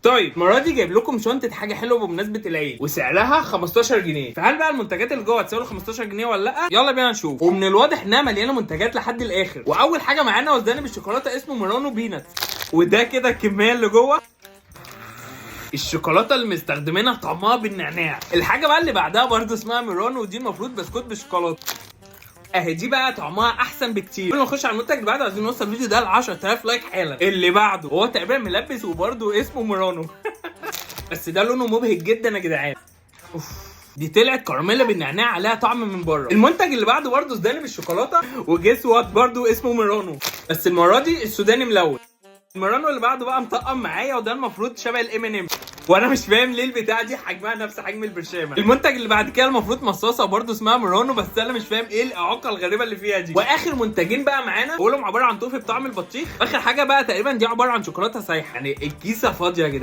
طيب المرة دي جايب لكم شنطه حاجة حلوة بمناسبة العيد وسعرها 15 جنيه. فهل بقى المنتجات اللي جوه هتساوي 15 جنيه ولا لا؟ يلا بينا نشوف. ومن الواضح انها مليانة منتجات لحد الاخر. واول حاجة معانا وزداني بالشوكولاته اسمه ميرانو بيناتس، وده كده الكمية اللي جوه الشوكولاتة اللي مستخدمينها طعمها بالنعناع. الحاجة بقى اللي بعدها برضه اسمها ميرانو، ودي المفروض بسكوت بالشوكولاته، اهي دي بقى طعمها احسن بكتير. قبل ما نخش على المنتج اللي بعده عايزين نوصل الفيديو ده ل 10000 like حالا. اللي بعده هو تقريبا ملبس وبرضه اسمه ميرانو بس ده لونه مبهج جدا يا جدعان. اوف، دي طلعت كراميلا بالنعناع عليها طعم من بره. المنتج اللي بعده برضه سوداني بالشوكولاته، و guess what برضه اسمه ميرانو، بس المرة دي السوداني ملون. الميرانو اللي بعده بقى مطقم معايا، وده المفروض شبه ال M&M، وانا مش فاهم ليه البتاعه دي حجمها نفس حجم البرشامه. المنتج اللي بعد كده المفروض مصاصه برضه اسمها ميرانو، بس انا مش فاهم ايه الاعاقة الغريبة اللي فيها دي. واخر منتجين بقى معانا بقولهم عبارة عن توفي بطعم البطيخ. اخر حاجة بقى تقريبا دي عبارة عن شوكولاتة سايحه، يعني الكيسة فاضية يا جدعان.